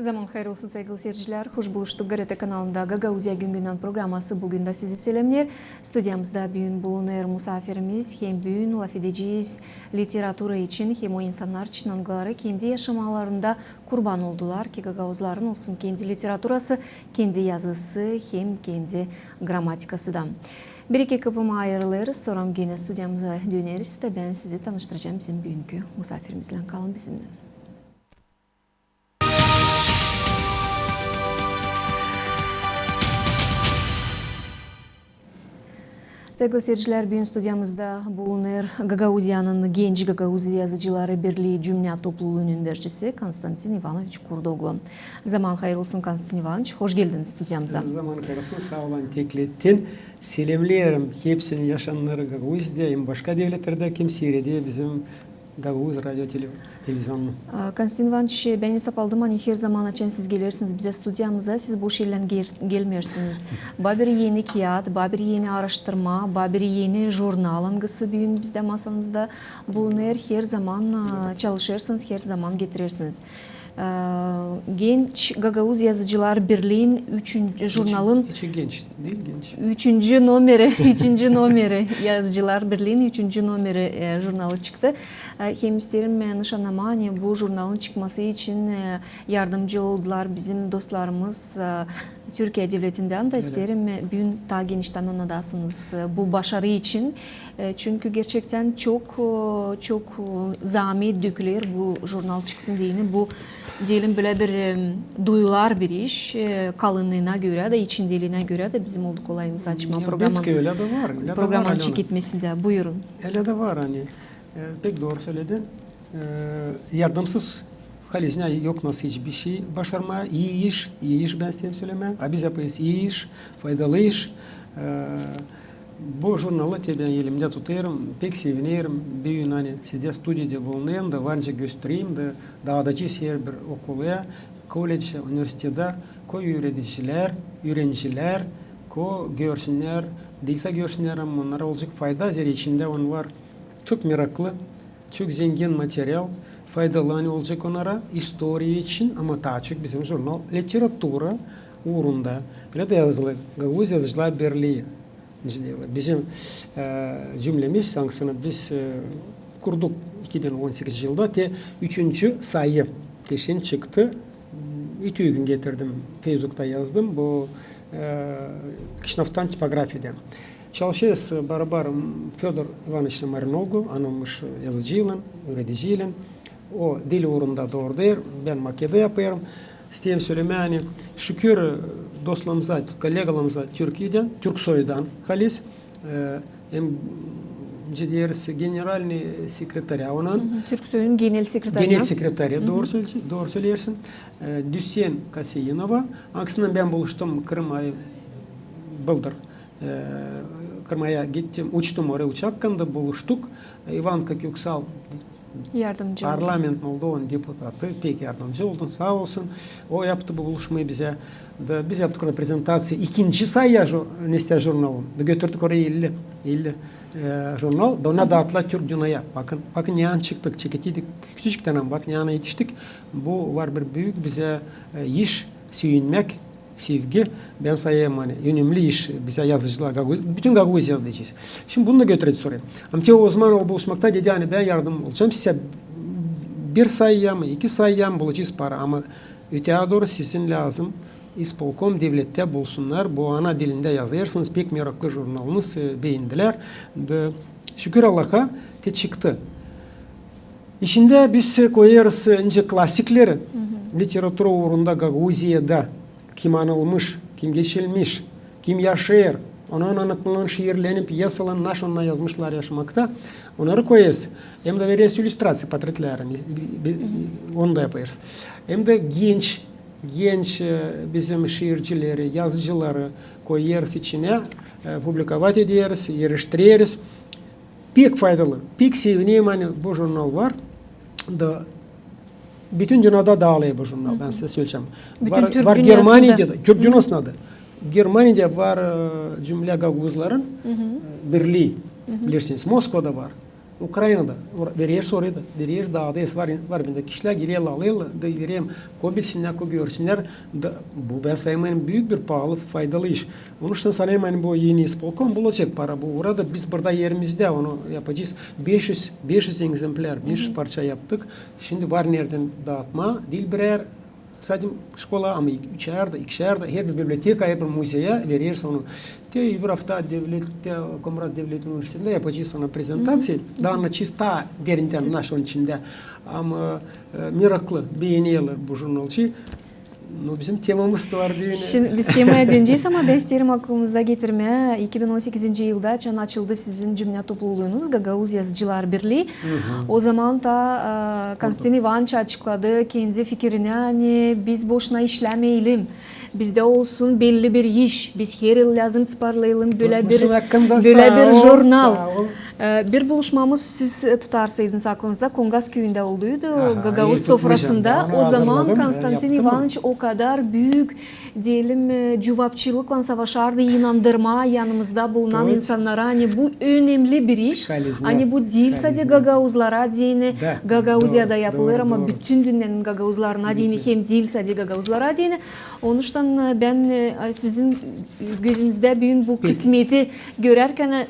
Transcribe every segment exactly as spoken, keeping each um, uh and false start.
Zaman hayır olsun, saygılı seyircilär. Hoş buluştuk GRT kanalında. Gagauziya gün-gündän programası büün dä sizi selämneer. Studiyamızda büün bulunêr musaafirimiz, hem büün lafedecez literatura için, hem o insannar için, angıları kendi yaşamalarında kurban oldular, ki gagauzların olsun kendi literaturası, kendi yazısı, hem kendi gramatikası da. Bir-iki kıpıma ayırılêrız, sora genä studiyamıza döneriz da bän sizi tanıştıracam bizim büünkü musaafirimizlän. Kalın bizimnän. Saygılı seyircilär, büün studiyamızda bulunêr Gagauziyanın Genç Gagauz Yazıcıları Birlii cümlä topluluunun öndercisi Konstantin İvanoviç Kurdoglu. Zaman hayır olsun, Konstantin İvanoviç, hoş geldin studiyamıza. Zaman hayır olsun, saa olun teklettiniz. Selämneerim hepsini, yaşayannarı Gagauziyada hem başka devletlerdä, kim siireder bizim Gagauz radio televi-, televizionunu. A, Konstantin İvanoviç, bän esap aldım, ani her zaman, açan siz gelersiniz bizä studiyamıza, siz boş ellän gel-, gelmeersiniz. Ba bir eni kiyat, ba bir eni aaraştırma, ba bir eni jurnal, angısı büün bizdä masamızda bulunêr, her zaman, a, çalışêrsınız, her zaman getirersiniz. E, Genç Gagauz Yazıcılar Birliin üçüncü jurnalın... İçi, içi genç, diil, genç. Üçüncü nomeri, üçüncü nomeri, Yazıcılar Birliin üçüncü nomeri, e, jurnalı çıktı. E, hem isteerim, e, nışannamaa, ani bu jurnalın çıkması için, e, yardımcı oldular bizim dostlarımız, e, Türkiye devletindän dä. Öyle. İsteerim, e, büün taa geniştän annadasınız, e, bu başarı için. E, çünkü gerçektän çok, e, çok, e, zaamet döküler bu jurnal çıksın deyni. Bu, deyelim, bölä bir, e, duyular bir iş, e, kalınlıına görä dä, içindeliinä görä dä bizim olduk kolayımız açma programın, belki ölä dä var, ölä dä var, programın çeketmesindä. Buyurun. Ölä dä var, ani, e, pek dooru söledin. E, yardımsız halizdä yok nasıl hiçbir şey başarmaa. İi iş, ii iş bän isteerim sölemää. A biz yapêrız ii iş, faydalı iş. E, bu jurnalı te bän elimdä tutêrım, pek sevinerim. Büün, ani sizdä studiyada bulunêrım da var nicä göstereyim da daadacez herbir okula, koledjä, universitetä, ko üüredicilär, üürencilär, ko görsünnär, diil sade görsünnär, ama onnara olacek fayda, zerä içindä on var çok meraklı, çok zengin material, faydalı, ani olacek onnara istoriya için, ama taa çok bizim jurnal literatura uurunda. Ölä dä yazılı Gagauz Yazıcılar Birlii. Bizim, e, cümlemiz, angısını biz, e, kurduk iki bin on sekizinci yılda, te üçüncü sayı peşin çıktı. İtüügün getirdim, Feysbukta yazdım, bu, e, Kişinövdan tipografiyadan. Çalışêrız barabar Födor İvanoviçlän Marinoglu, anılmış yazıcıylan, üürediciylän. O dil uurunda doorudêr, bän maketi yapêrım. İsteerim sölemää, ani şükür dostlarımıza, kollegalarımıza Türkiyedän, Türksoydan haliz, e, hem, nicä deeriz, generalnıy sekretarä onun. Hı hı, Türksoyun genel sekretarına. Genel sekretarına, hı hı, dooru söle-, dooru söleersin. E, Düsen Kaseinova, angısınnan bän buluştum Krıma bıldır. E, Krımaya gittim, uçtum oraya uçak hakkında, buluştuk. E, İvanka Köksal, yardımcı oldu. Parlament Moldovanın deputatı, pek yardımcı oldu, saa olsun. O yaptı bu buluşmayı bizä. Da biz yaptık ona prezentaţiya ikinci sayıya, nesä, jurnalın. Da götürdük oraya elli, elli, e, jurnal. Da ona daattılar Türk dünneyä. Bakın, bakın, neredän çıktık, çeketiydik küçücüktän, ama bakın, neredän etiştik. Bu var bir büük bizä, e, iş, sevinmäk, sevgi, bän sayêrım, ani önemli iş bizä yazıcılar, Gagauz-, bütün Gagauziyada deyecez. Şindi bunu da götürecez oraya. Ama te ozaman o buluşmakta dedi, ani bän yardım olacam sizä, bir sayıya mı, iki sayıya mı bulacez para, ama öteyä dooru sizin lääzım ispolkom, devlettä bulsunnar, bu ana dilindä yazêrsınız, pek meraklı jurnalınız, e, beendilär. Da şükür Allaha, te çıktı. İçindä biz koyêrız, e, nicä klasikleri, hı hı, literatura uurunda Gagauziyada, kim anılmış, kim geçilmiş, kim yaşêêr, onun anlatmalarını, şiirlerini, pyesalarını, naşey onnarı yazmışlar yaşamakta, onnarı koyêrız. Hem dä vereriz illüstraţiya, portretleri, bi-, bi-, onu da yapêrız. Hem dä genç, genç, e, bizim şiircileri, yazıcıları koyêrız içinä, e, publikovat ederiz, eriştireriz. Pek faydalı, pek sevinerim, ani bu jurnal var. Da bütün dünnedä daalêr bu jurnal, bän sizä söleyecäm. Bütün var, Türk var dünnedä. Germaniyada da, Türk dünnedä dä. Germaniyada var, e, cümlä gagauzların, e, birlii, bilersiniz, Moskvada var. Ukraynada, or-, vereriz oraya da, vereriz dä, var, var bendä kişilär, gelerlär, alêrlar, da vereyim, ko bilsinnär, ko görsünnär, da bu, bän sayêrım, büük bir paalı, faydalı iş. Onuştan sanêrım, ani bu eni ispolkom bulacek para, bu orada biz burada erimizdä onu yapacez. Beş üz, beş üz egzemplär, beş üz parça yaptık. Şindi var neredän daatmaa, diil birär, sadeç şkola, ama ik-, üçär dä, ikişär dä, herbir biblioteka, herbir muzeyä vereriz onu. Te öbür afta devlet, te Komrat devlet universitetindä yapacez ona prezentaţiya, da annadacez taa derindän, naşey onun içindä. Ama, e, meraklı, beenerlär bu jurnalçı. No, bizim temamız da var büün. Şindi biz temaya dönecez, ama bän isteerim aklınıza getirmää, iki bin on sekizinci yılda, açan açıldı sizin cümlä topluluunuz, Gagauz Yazıcılar Birlii. O zaman taa, e, Konstantin İvanıç açıkladı kendi fikirini, ani biz boşuna işlämeyelim, bizdä olsun belli bir iş, biz her yıl lääzım çıkaralım bölä bir, bölä bir jurnal. E, bir buluşmamız siz, e, tutarsaydınız aklınızda, Kongas küüyündä olduydu, Gagauz sofrasında. O zaman Konstantin İvanıç o kadar büük, deyelim, e, cuvapçılıklan savaşardı inandırmaa yanımızda bulunan insannarı, ani bu önemli bir iş, ani bu diil sade gagauzlara deyni, Gagauziyada yapılêr, ama bütün dünnänin gagauzlarına deyni, hem diil sade gagauzlara deyni. Onuştan, e, bän, e, sizin gözünüzdä büün bu kısmeti görärkän, e,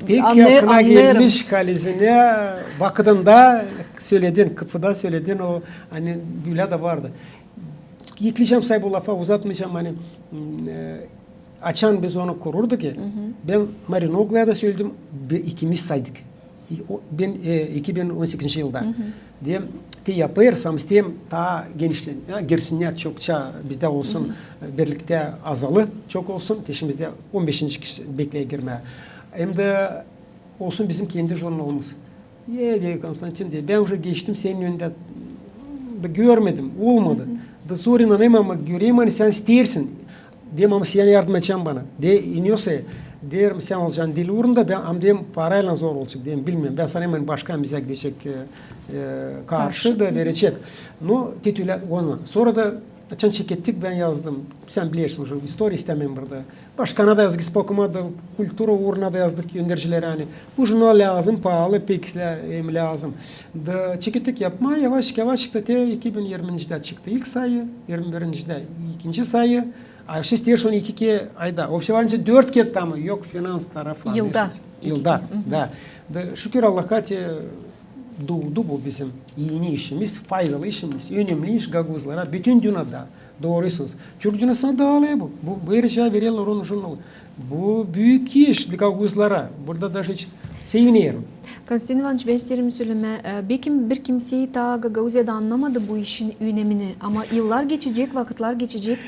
pek yakına gelmiş halizinä, vakıdında söledin, kıpıda söledin, o, ani, bölä dä vardı. Ekleyecäm say bu lafa, uzatmayacam, ani, m, e, açan biz onu kururduk ki, bän Marinoglaya da söledim, bi-, ikimiz saydık. İ-, o, bän, e, iki bin on sekizinci yılda. Deyim, te yapêrız, ama isteerim taa genişlän-, ha, girsinnär çokça, bizdä olsun, e, birliktä azalı çok olsun, te şindi bizdä on beşinci kişi bekleer girmää. Hem dä olsun bizim kendi jurnalımız. E, deer Konstantin, deer, bän uje geçtim senin önündä, da görmedim, olmadı. Da zor inanêrım, ama göreyim, ani sän isteersin. Deerim, ama sän yardım edecän bana. Deer, inosa, deerim, sän olacan diil uurunda, bän, ama deerim, paraylan zor olacek, deerim, bilmeerim. Bän sanêrım, ani başka bizä gidecek, e, e, karşı da verecek. No, te tölä onu. Sora da açan çekettik, bän yazdım. Sän bilersin, uje istoriya istämeerim burada. Başkana da yazdık, ispolkoma da, kultura uuruna da yazdık göndericileri, ani bu jurnal lääzım, paalı, pek islää-, hem lääzım. Da çekettik yapmaa, yavaşçık, yavaşçık da te iki bin irminciidä çıktı ilk sayı, irmi birinciidä ikinci sayı. A şindi isteeriz onu iki kerä ayda. Вообще var nicä dört kerä, ama yok finans tarafı. Yılda. Yılda, da. Da şükür Allaha, te duudu bu bizim eni işimiz, faydalı işimiz, önemli iş gagauzlara, bütün dünnedä. Doorusunuz. Türk dünnäsindä daalêr bu. Bu, bu her şeye vererlär onu jurnalı. Bu büük iş gagauzlara. Burada daje hiç sevinerim. Konstantin İvanıç, bän isteerim sölemää, e, bekim bir kimsey taa Gagauziyada annamadı bu işin önemini. Ama yıllar geçecek, vakıtlar geçecek.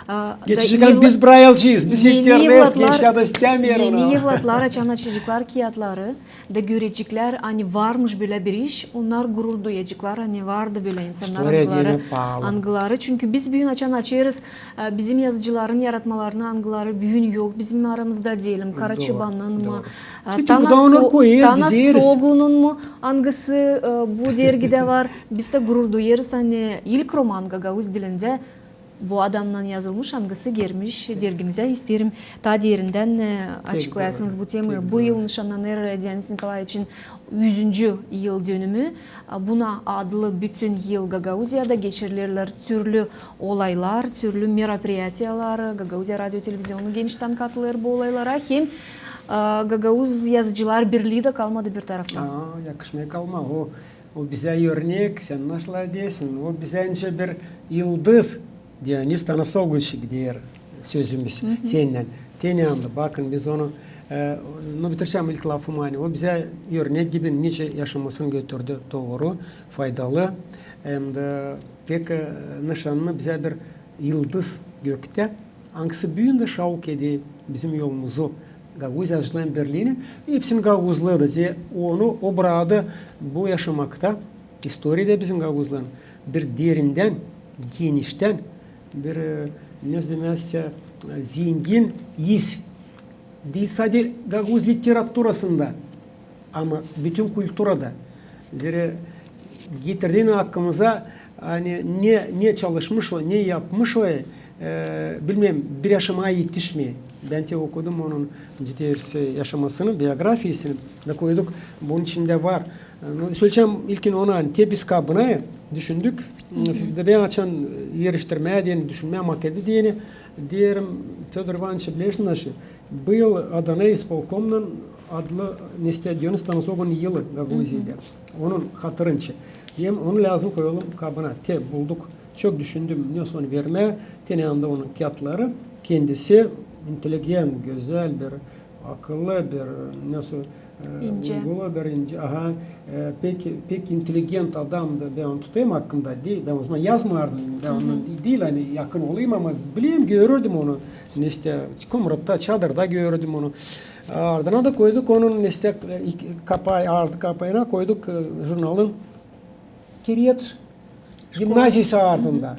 E, geçecek, ani biz burayı alacez. Biz ihtärlêêrız, gençlär dä istämeer onu. Eni evlatlar açan açaceklar kiyatları da göreceklär, ani varmış bölä bir iş, onnar gurur duyaceklar, ani vardı bölä insannar, angıları, angıları. Çünkü biz büün açan açêrız, e, bizim yazıcıların yaratmalarını, angıları büün yok bizim aramızda, deyelim, Karaçobanın mı, e, Tana Soglunun mu, angısı, e, bu dergidä var. Biz dä gurur duyêrız, ani ilk roman gagauz dilindä bu adamnan yazılmış, angısı girmiş dergimizä. İsteerim taa derindän, e, açıklayasınız bu temayı. Bu yıl nışannanêr Dionis Nikolaeviçin üzüncü yıl dönümü. A, buna adlı bütün yıl Gagauziyada geçirilirlär türlü olaylar, türlü meropriyatiyalar. Gagauziya radio televizionu geniştän katılêr bu olaylara. Hem, e, Gagauz Yazıcılar Birlii dä kalmadı bir tarafta. Aa, yakışmêêr kalmaa. O O bizä örnek, sän nasıl deersin, o bizä nicä bir yıldız. Dionis Tanasoglunçı, deer sözümüz sennän. Te ne anda, bakın, biz onu, e, no, bitircäm ilk lafımı, ani o bizä örnek gibi nicä yaşamasını götürdü, dooru, faydalı, hem dä pek, e, nışannı bizä bir yıldız göktä. Angısı büün dä şauk eder bizim yolumuzu, Gagauz Yazıcılar Birliini, hepsini gagauzları da, ze onu, o burada, bu yaşamakta, istoriyada bizim gagauzların bir derindän, geniştän, bir, e, ne demäz, e, zengin iz. Diil sade gagauz literaturasında, ama bütün kulturada. Zerä getirdi aklımıza, ani ne, ne çalışmış o, ne yapmış o, e, bilmeerim, bir yaşamaa etişmeer. Bän te okudum onun, ciddi, e, yaşamasını, biografiyasını da koyduk. Bunun içindä var. E, nu, söleyecäm ilkin ona, te biz kabına düşündük. Da bän açan eriştirmää deyni, düşünmää maketi deyni, deerim, Födor İvanıç Blejnaşı, bu yıl Adana ispolkomnan adlı, nesä, Dionis Tanasoglu'nun yılı Gagauziyada. Onun hatırınça. Hem onu lääzım koyalım kabına. Te bulduk. Çok düşündüm, ne son vermää, te ne anda onun kiyatları. Kendisi inteligent, gözäl bir, akıllı bir, nasıl, e, uygulu bir, incä, aha, e, pek, pek inteligent adamdı. Bän onu tutêrım aklımda, diil, bän o zaman yazmêêrdım, bän onu diil, ani yakın olayım, ama bilerim, görürdüm onu, nesä, komnatta, çadırda görürdüm onu. Ardına da koyduk onun, nesä, e, iki, kapaa, ardı kapaana koyduk, e, jurnalın Keret gimnaziyası ardında.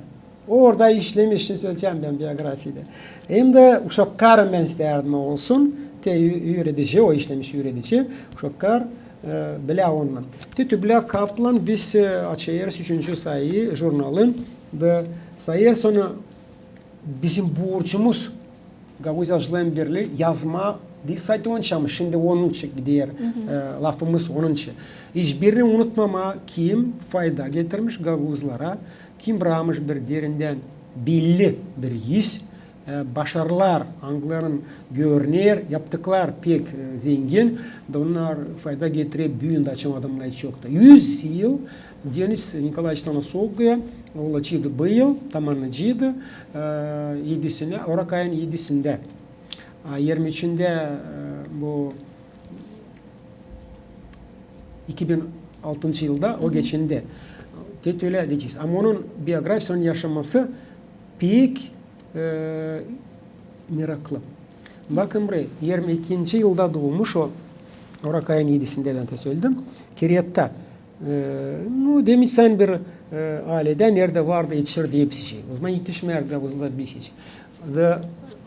Orada işlemiş, söleyecäm bän biografiyada. Hem dä uşaklarım bän isteerdim olsun, te ü-, üüredici, o işlemiş üüredici, uşaklar, e, bilä ondan. Te tüplä kaplan biz, e, açêrız üçüncü sayı jurnalın, da sayêrsın onu bizim borcumuz Gagauz Yazıcılarlan Birlii yazmaa, diil sade onun için, ama şindi onun için gider, e, lafımız onun için. Hiçbirini unutmamaa, kim fayda getirmiş gagauzlara, kim brakmış bir derindän belli bir iz, e, başarılar, angıların görüner, yaptıklar pek, e, zengin, da onnar fayda getirer büün dä, açan adamnar hiç yokta. Üz yıl Dionis Nikolaeviç Tanasogluya olaceydı bu yıl, tamannayaceydı, e, edisinä, orak ayın edisindä. A, irmi üçündä, e, bu iki bin altıncı yılda o geçindi. Te ölä deyecez. Ama onun biografiyası, onun yaşaması pek, e, meraklı. Bakın burayı, irmi ikinci yılda duumuş o, orak ayın edisindä, bän te söledim, Keretta. E, nu, demişsän bir, e, aledä, neredä vardı etişirdi hepsi şey. O zaman etişmeerdi, o zaman bir şey. Da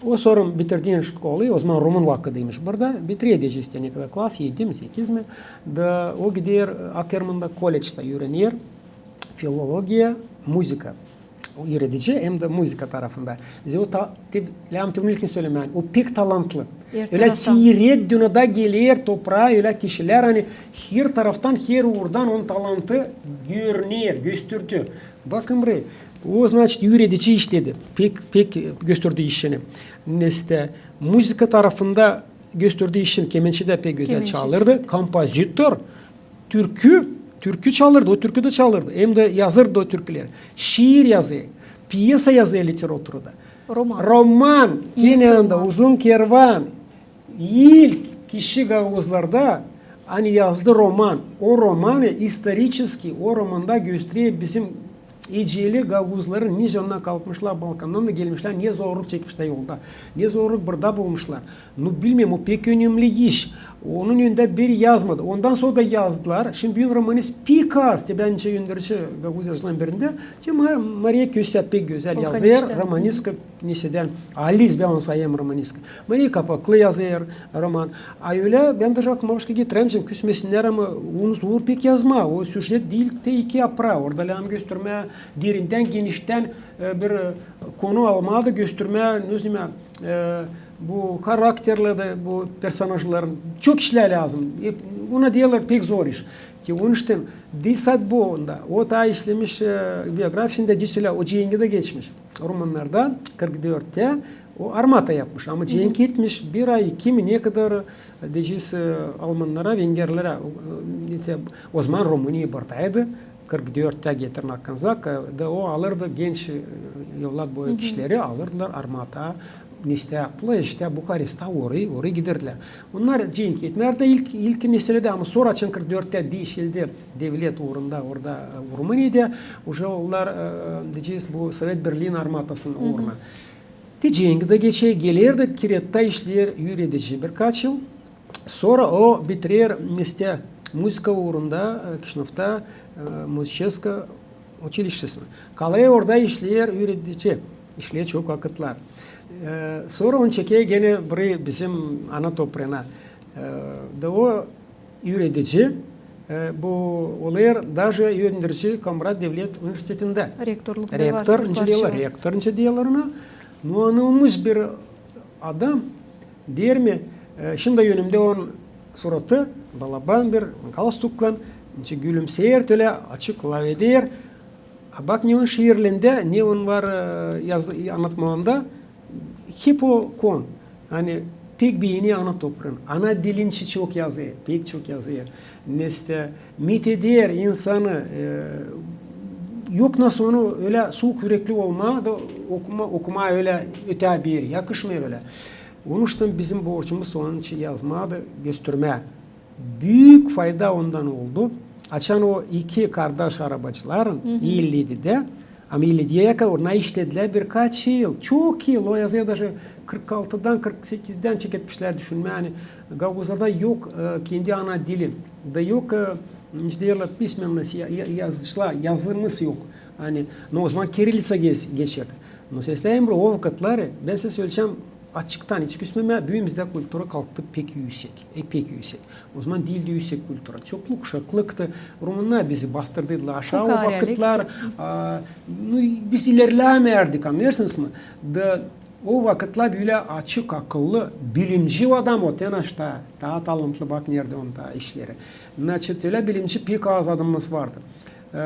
o sora bitirdiin şkolayı, o zaman rumun vakıdıymış burada, bitirer deyecez te nekadar klas, edi mi, sekiz mi. Da o gider Akermanda koledjtä üürener filologiya, muzıka. O üüredici hem dä muzıka tarafında. Zerä o ta-, te, lääzım te bunu ilkin sölemää, o pek talantlı. Ölä siiret dünnedä geler topraa, ölä kişilär, ani her taraftan, her uurdan onun talantı görüner, gösterdi. Bakın burayı. O, значит, üüredici işledi. Pek, pek gösterdi işini. Nesä, muzıka tarafında gösterdi işini. Kemençedä pek gözäl çalırdı. Kompozitor. Türkü, türkü çalırdı, o türkü dä çalırdı. Hem dä yazırdı o türküleri. Şiir yazêr, pyesa yazêr literaturada. Roman. Roman, te ne anda, Uzun kervan. İlk kişi gagauzlarda, ani yazdı roman. O romanı istoriçeski, o romanda gösterer bizim eceli gagauzların, nicä onnar kalkmışlar Balkandan da gelmişlär, ne zorluk çekmişlär yolda, ne zorluk burada bulmuşlar. Nu, bilmeerim, o pek önemli iş. Onun önündä biri yazmadı. Ondan sora da yazdılar. Şindi büün romanist pek az. Te bän nicä önderici Gagauz Yazıcılarlan Birindä. Te Ma-, Mariya Kösä pek gözäl yazêr, romanistka, nesädän, alis bän onu sayêrım romanistka. Mariya Kapaklı yazêr roman. A ölä, bän dä aklıma başka getiremeyecäm, küsmesinnär, ama onu zor pek yazmaa. O süjet diil te iki yapraa. Orada lääzım göstermää derindän, geniştän, e, bir, e, konu almaa da göstermää, ne bileyim, e, bu harakterleri dä, bu personajların. Çok işlär lääzım. E, ona deerlär pek zor iş. Te onun için diil sade bu onda. O taa işlemiş, e, biografiyasında diil ölä, o cengi dä geçmiş. Romannarda kırk dörttä o armata yapmış. Ama cenk etmiş bir ay, iki mi, nekadar, e, deyecez, e, almannara, vengerlerä, e, o zaman Rumıniya buradaydı. Kırk dörttä getirin aklınıza, da o alırdı genç, e, evlat boyu kişileri, alırdılar armata, nesä, Ploeştä, Buharesta, orayı, orayı giderilär. Onnar cenk etmärdi ilk, ilk meseledä, ama sora açan kırk dörttä diişildi devlet uurunda, orada, e, Rumıniyada, uje oldular, e, deyecez, bu Sovet Birliin armatasının uuruna. Te cenk dä geçer, geler dä Keretta işleer üüredici birkaç yıl. Sora o bitirer, nesä, muzıka uurunda, e, Kişinövtä, e, музыческое училищесini. Kalêr orada, işleer üüredici, işleer çok vakıtlar. E, sora onu çeker genä burayı bizim ana topraana. E, da o üüredici, e, bu olêr daje önderici Komrat devlet universitetindä. Rektor nicä deerlär, rektor nicä deerlär, rektor nicä deerlär ona. Nuanılmış bir adam, deer mi, e, şindi önümdä onun suratı, balaban bir galstuklan, gülümseer, ölä açık lafeder. A bak, ne onun şiirlerindä, ne onun var, e, yaz-, annatmalarında, hep o kon. Ani pek beener ana topraan. Ana dilin için çok yazêr, pek çok yazêr. Neştä, mit eder insanı, e, yok nasıl onu ölä suuk ürekli olmaa da okuma, okumaa ölä ötää bir, yakışmêêr ölä. Onuştan bizim borcumuz onun için yazmaa da göstermää. Büük fayda ondan oldu. Açan o iki kardaş arabacıların, elli edidä, ama elli ediyä kadar onnar işledilär birkaç yıl. Çok yıl. O yazıya daje kırk altıdan, kırk sekizdän çeketmişlär, düşünmää, ani gagauzlarda yok, e, kendi ana dili. Da yok, e, ne deerlär, pismennost, ya-, ya-, yazışlar, yazımız yok. Ani, no, o zaman kirilliţa geç-, geçerdi. No, sesläyim, o vakıtları, bän söleyecäm açıktan, hiç küsmemää, büün bizdä kultura kalktı pek üüsek, e, pek üüsek. O zaman diildi üüsek kultura. Çokluk, şaklıktı. Rumunnar bizi bastırdıydılar aşaa o vakıtlar. A, no, biz ilerlämärdik, annêêrsınız mı? Da o vakıtlar bölä açık akıllı, bilimci o adam, o te naşta, taa talantlı, bak neredä onun taa işleri. Значит, ölä bilimci pek az adamımız vardı. E,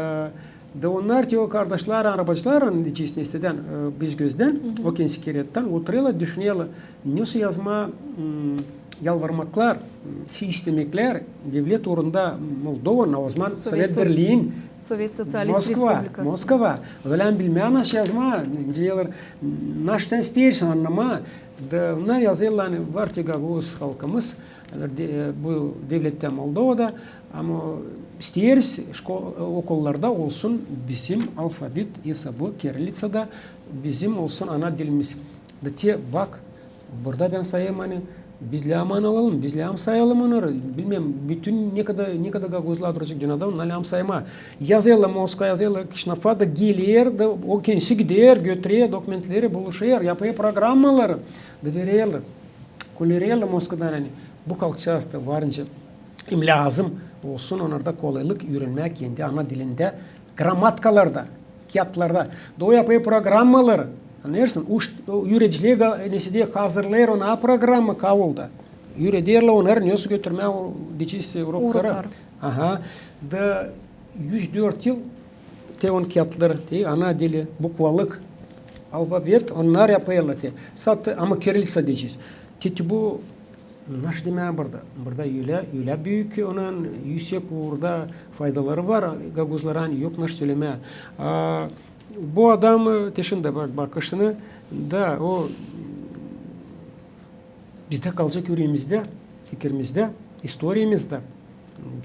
da onnar te o kardaşlar, arabacılar, ani deyecez, neştä, e, Bicgözdän, o kendisi Kirettän, oturêrlar, düşünerlär, nasıl yazmaa, m, yalvarmaklar, m, istemeklär devlet uurunda Moldovanın, o zaman Sovet Birliin, Sovet Soţialist Respublikası. Moskva. O zaman bilmää nasıl yazmaa, deyerlär, nasıl sän isteersin annamaa. Da onnar yazêrlar, ani var te gagauz halkımız, e, bu devlettän Moldovada, ama isteeriz, şko-, okullarda olsun bizim alfabet, esabı, kirilliţada, bizim olsun ana dilimiz. Da te bak, burada bän sayêrım, ani biz lääzım alalım, biz lääzım sayalım onnarı, bilmeerim, bütün ne kadar, ne kadar gagauzlar duracek dünnedä, onnar lääzım saymaa. Yazêrlar Moskva, yazêrlar Kişinöfä, da geler, da o kendisi gider, götürer dokumentleri, buluşêr, yapêr programmaları, da vererlär. Kolererlär Moskvadan, ani bu halkçaaz da varınca, im lääzım olsun onnarda kolaylık üürenmää kendi ana dilindä, grammatikalarda, kiyatlarda. Da o yapêr programmaları, annêêrsın, uş-, o üüredicileri ga-, neştä hazırlêêr ona programma kaulda. Üürederlär onnarı, nasıl götürmää o, deyecez, urokları. Urokları. Aha. Da üç-dört yıl te onun kiyatları, te ana dili, bukvalık, alfabet, onnar yapêrlar te. Sade, ama kirilliţa deyecez. Te, te bu, nasıl demää burada? Burada ölä, ölä büük, onun üüsek uurda faydaları var gagauzlara, ani yok nasıl sölemää. A, bu adam, e, te şindi bak, bakışını, da o bizdä kalacek üreemizdä, fikirimizdä, istoriyamızda.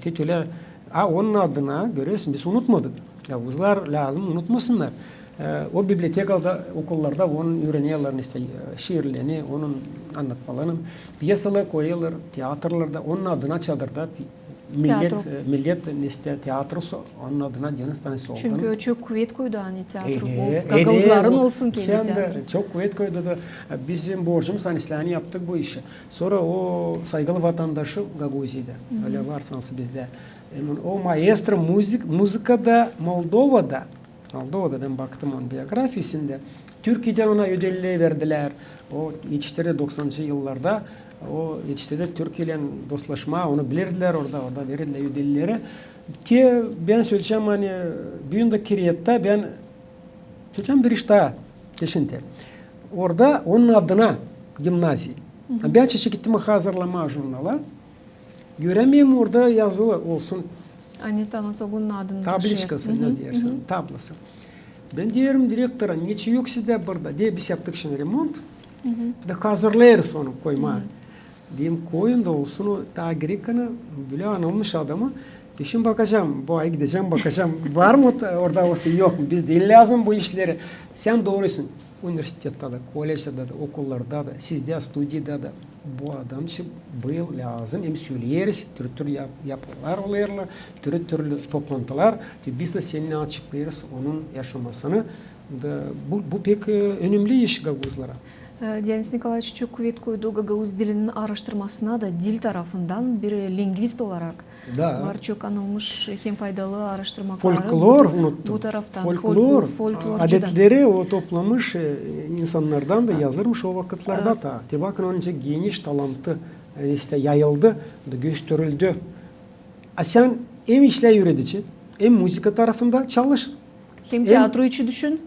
Te ölä, a, onun adına, göreersin, biz unutmadık. Gagauzlar lääzım unutmasınnar. E, o bibliotekada, okullarda onun üürenerlär, neştä, e, şiirlerini, onun annatmalarını, pyesaları koyêrlar, teatrlarda, onun adına Çadırda pi-, Millet, e, millet, neştä, teatrusu, onun adına deniz tanesi oldu. Çünkü o çok kuvet koydu, ani teatru olsun, gagauzların olsun kendi teatrusu. Çok kuvet koydu da, e, bizim borcumuz, ani islää yaptık bu işi. Sora o saygılı vatandaşı Gagauziyada, ölä var sanki bizdä. Em, o maestro muzik-, muzıkada Moldovada, Moldovada, bän baktım onun biografiyasında. Türkiyedän ona ödüller verdilär. O etiştirdi doksanıncı yıllarda. O etiştirdi, Türkiyeylän dostlaşmaa, onu bilirdilär orada, orada verirdilär ödülleri. Te bän söleyecäm, ani büün dä Kiretta bän söleyecäm bir iş taa, te şindi. Orada onun adına gimnaziya. Bän çeçek gittim hazırlamaa jurnala. Göremeerim orada yazılı olsun. Ani Atanasoglu'nun adında tabliçkası, ne deersin, tablası. Bän deerim direktora, neçin yok sizdä burada? Deer, biz yaptık şindi remont. Da hazırlêêrız onu koymaa. Deerim, koyun da olsun o, taa Grikanı, bölä anılmış adamı. Deer, şindi bakacam, bu ay gidecäm, bakacam, var mı orada olsun, yok mu? Bizdä lääzım bu işleri. Sän doorusun. Universitettä dä, kollejdä dä, okullarda da, sizdä studiyada da bu adam için bıyıl lääzım, hem söleeriz, türlü-türlü yap-, yapılar olêrlar, türlü-türlü toplantılar, te biz dä seninnän açıklêêrız onun yaşamasını. Da bu, bu pek, e, önemli iş gagauzlara. E, Deniz Nikolaeviç çok kuvet koydu gagauz dilinin aaraştırmasına da dil tarafından bir lingvist olarak. Da. Var çok anılmış hem faydalı aaraştırmaları. Folklor, unuttum. Bu taraftan. Folklor, folklorcu da. Adetleri o toplamış e, insannardan da yazırmış o vakıtlarda da. Te bakın, onun için geniş talantı, e, işte yayıldı, da gösterildü. A sän hem işlää üüredici, hem muzıka tarafında çalış. Hem teatro için düşün,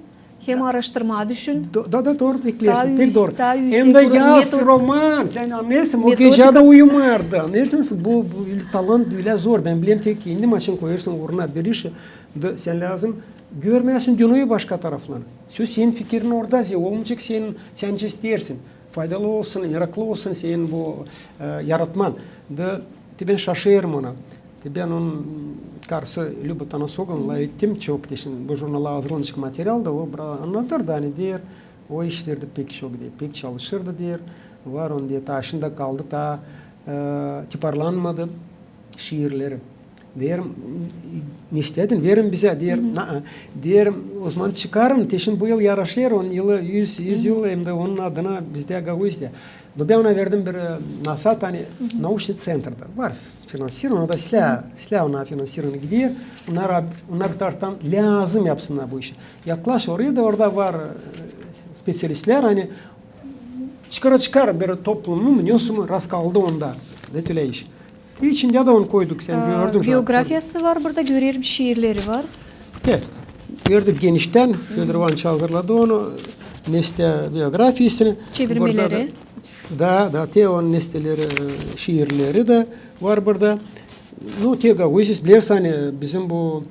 hem aaraştırmaa düşün. Da, da, da, dooru ekleersin, pek dooru. Hem dä yaz roman, sän annêêrsın, o gecä dä uyumardı. Annêêrsın, bu, bu talant bölä zor. Bän bilerim, te kendim açan koyêrsın uuruna bir iş, da sän lääzım görmeyäsin dünneyi başka taraflarını. Söz senin fikirin orada, zerä olmayacek senin, sän isteersin. Faydalı olsun, meraklı olsun senin bu e, yaratman. Da te bän şaşêrım ona. Te bän onun karısı Lüba Tanasoglan lafettim çok, te şindi bu jurnala hazırlanacek material da, o bra-, annadêr da, ani deer, o işlerdä pek çok deer, pek çalışırdı deer. Var onun deer, taa şindi kaldı, taa e, tiparlanmadı şiirleri. Deerim, ne isteedin, verin bizä, deer. Deerim, o zaman çıkarın, te şindi bu yıl yaraşêr, onun yılı, üz, üz yıl, hem dä onun adına bizdä Gagauziyada. Da bän ona verdim bir e, nasat, ani nauçnıy ţentrda var finansirovanı, ona da islää, islää ona finansirovanı gider. Onnar, onnar bir taraftan lääzım yapsınnar bu işi. Yaklaş oraya da, orada var e, specialistlär, ani çıkara-çıkara bir toplumu mu, ne olsun mu, raskaldı onda. Ne tölä iş. İçindä dä onu koyduk, sän gördün. Biografiyası var burada, görerim, şiirleri var. Evet. Gördük geniştän, Födor İvanoviç hazırladı onu, nesä biografiyasını. Çevirmeleri. Da, da, te onun nesä şiirleri dä var burada. Nu, te Gagauziyada, bilersin, ani bizim bu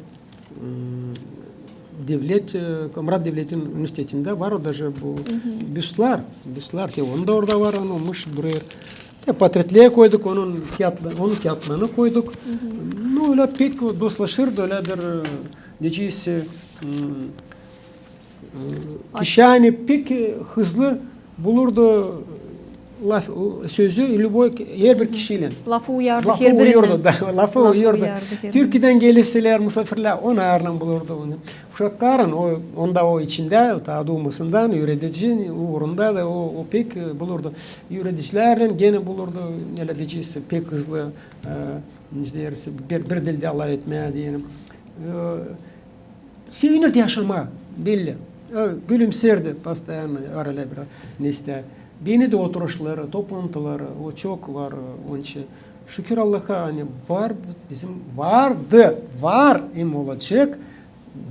devlet, e, Komrat devletin universitetindä var o, daje bu büstlar, büstlar, te onu da orada var, anılmış durêr. Te portretleri koyduk, onun kiyatla-, onun kiyatlarını koyduk. Nu, ölä pek dostlaşırdı, ölä bir e, deyecez, e, kişi, ani pek e, hızlı bulurdu laf, sözü, любой, herbir kişiylän. Lafı uyardı herbirindän. Lafı uyardı. Türkiyedän gelesilär musaafirlär, onnarlan bulurdu onu. Uşakların, o, onda o içindä, taa duumasından, üüredici uurunda da o, o pek e, bulurdu. Üüredicilärlän genä bulurdu, ölä deyecez, pek hızlı, e, bir, bir dildä lafetmää deyni. E, sevinirdi yaşamaa, belli. E, gülümserdi постоянно, arada bir nesä. Beni dä oturuşları, toplantıları, o çok var, e, onun için. Şükür Allaha, ani var bizim, vardı, var hem olacek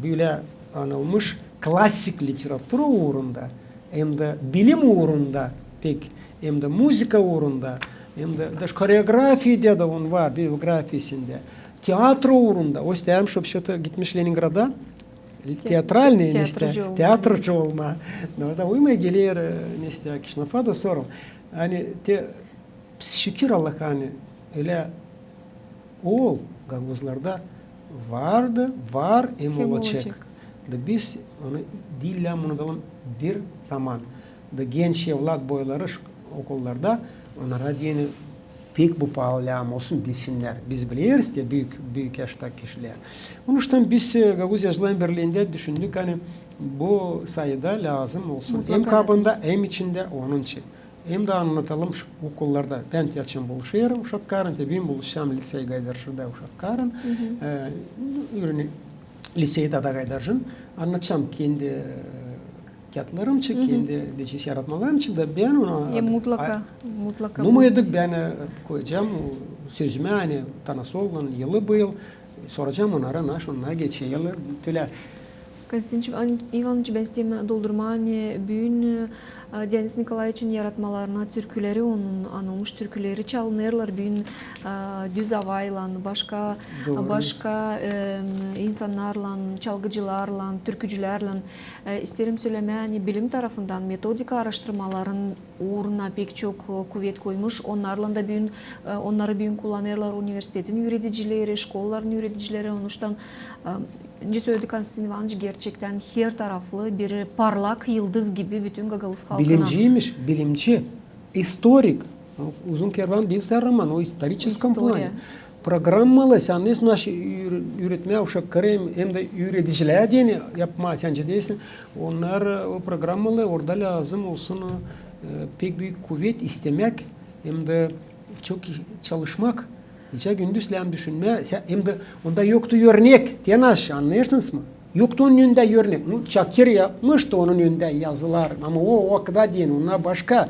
bölä anılmış klasik literatura uurunda, hem dä bilim uurunda pek, hem dä muzıka uurunda, hem dä, daje horeografiyada da onun var, biografiyasında. Teatro uurunda, o isteerim, şob şotu gitmiş Leningrada, teatralnıy, nesä, teatrocı olmaa. Orada uymaya geler, e, nesä, Kişinöfä da sora. Ani te, şükür Allaha, ani ölä ol gagauzlarda vardı, var hem olacek. Da biz onu diil lääzım unudalım bir zaman. Da genç evlat boyları okullarda, onnara deyni pek bu paalı lääzım olsun, bilsinnär. Biz bileriz te büük, büük yaşta kişilär. Onuştan biz e, Gagauz Yazıcıların Birliindä düşündük, ani bu sayıda lääzım olsun. Hem kabında, hem içindä, onun için. Hem dä annatalım okullarda. Bän te açan buluşêrım uşakların, te büün buluşacam lisey gaydarcıda uşakların. E, ürüni liseyda da gaydarcın. Annadacam kendi e, kiyatlarım için, kendi deyecez yaratmalarım için da bän ona... E, mutlaka, mutlaka. Numaradık bän e, koyacam sözümä, ani Tanasoglan yılı bu yıl, soracam onnara, naşey onnar geçer yılı, tölä. Konstantin İvanoviç, bän isteerim doldurmaa, ani büün e, Deniz Nikolaeviçin yaratmalarına türküleri, onun anılmış türküleri çalınêrlar büün e, Düz Avaylan, başka, başka e, insannarlan, çalgıcılarlan, türkücülärlän. E, isteerim sölemää, ani bilim tarafından metodika aaraştırmaların uuruna pek çok e, kuvet koymuş. Onnarlan da büün, e, onnarı büün kullanêrlar universitetin üüredicileri, şkolaların üüredicileri. Onuştan e, nicä söledi Konstantin İvanoviç, gerçektän her taraflı bir parlak yıldız gibi bütün gagauz halkına. Bilimciymiş, bilimci, istorik. Uzun kervan diil sä roman, o istoriçeskaya plana. Programmalı, sän ne isteersin üüretmää uşakları hem dä üüredicilää deyni yapmaa, sän nicä deyni, onnar e, o programmalı, orada lääzım olsun e, e, pek büük kuvet istemäk hem dä çok çalışmak. Gecä-gündüz lääzım düşünmää, hem dä onda yoktu örnek, te naşı, annêêrsınız mı? Yoktu onun önündä örnek. Nu, Çakır yapmış da onun önündä yazılar, ama o, o kadar deyni, onnar başka.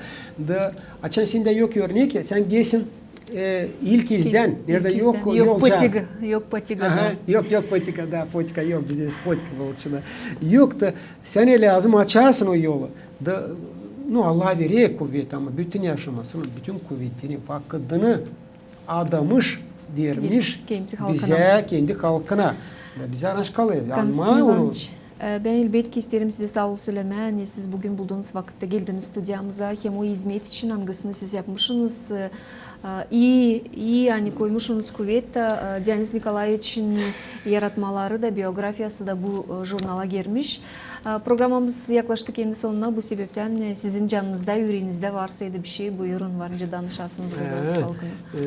Da açan sendä yok örnek, sän geersin, e, ilk izdän, neredä yok, yok yol, yok patiga, yok patiga. Aha, da yok, yok patika, da, patika yok, bizdä patika buluşuna. Yok da, sän lääzım açasın o yolu. Da, nu, Allah verer kuvet, ama bütün yaşamasını, bütün kuvetini, vakıdını adamış, vermiş kendi halkına. Bizä, kendi halkına. Da bizä naşı kalêr. Konstantin İvanoviç, e, bän elbetki isteerim sizä saa ol sölemää, ani siz büün bulduunuz vakıtta geldiniz studiyamıza, hem o izmet için, angısını siz yapmışınız, e, e, ii, ii, ani koymuşunuz kuvet da, e, Dionis Nikolaeviçin yaratmaları da, biografiyası da bu, e, jurnala girmiş. E, programamız yaklaştı kendi sonuna, bu sebeptän, e, sizin canınızda, üreenizdä varsaydı bir şey, buyurun, var nicä danışasınız Gagauz halkına. E,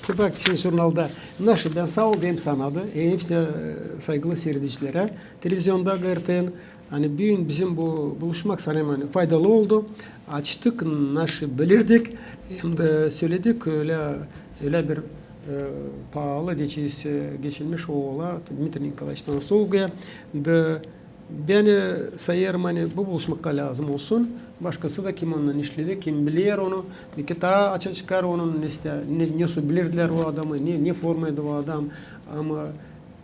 te bak, şey, jurnalda naşı bän saa ol deerim sana da, e, hepsinä, e, saygılı siiredicilerä televizionda G R T-nin, ani büün bizim bu buluşmak sanêrım, ani faydalı oldu. Açtık, naşı bilirdik, hem dä söledik, ölä, ölä bir, e, paalı, geçici, geçirmiş o ola Dmitriy Nikolaeviç Tanasogluya da Bän, e, sayêrım, ani bu buluşmak lääzım olsun. Başkası da, kim onunnan işledi, kim biler onu, beki taa açan çıkar onun, ne, ne, ne sä bilirdilär o adamı, ne, ne formaydı o adam. Ama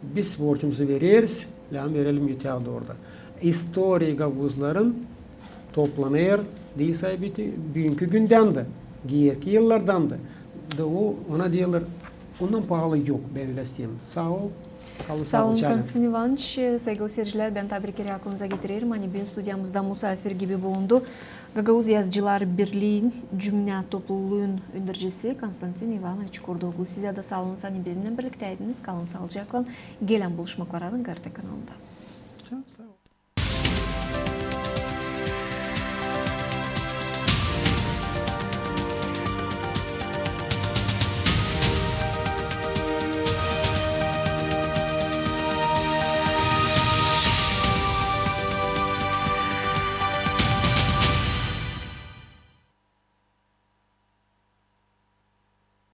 biz borcumuzu vereriz, lääzım verelim ötää dooru da. İstoriya gagauzların toplanêr, diil sade büünkü gündän dä, geerki yıllardan da. Da o, ona deerlär, ondan paalı yok, bän ölä isteerim. Saa ol. Saa olun, Konstantin İvanoviç. Saygılı siiredicilär, bän taa bir kerä aklınıza getirerim, ani büün studiyamızda musaafir gibi bulundu Gagauz Yazıcılar Birliin cümnä topluluun öndercisi Konstantin İvanoviç Kurdoglu. Sizä dä saa olun, ani bizimnän birliktäydiniz. Kalın saalıcaklan. Gelän buluşmaklara G R T kanalında.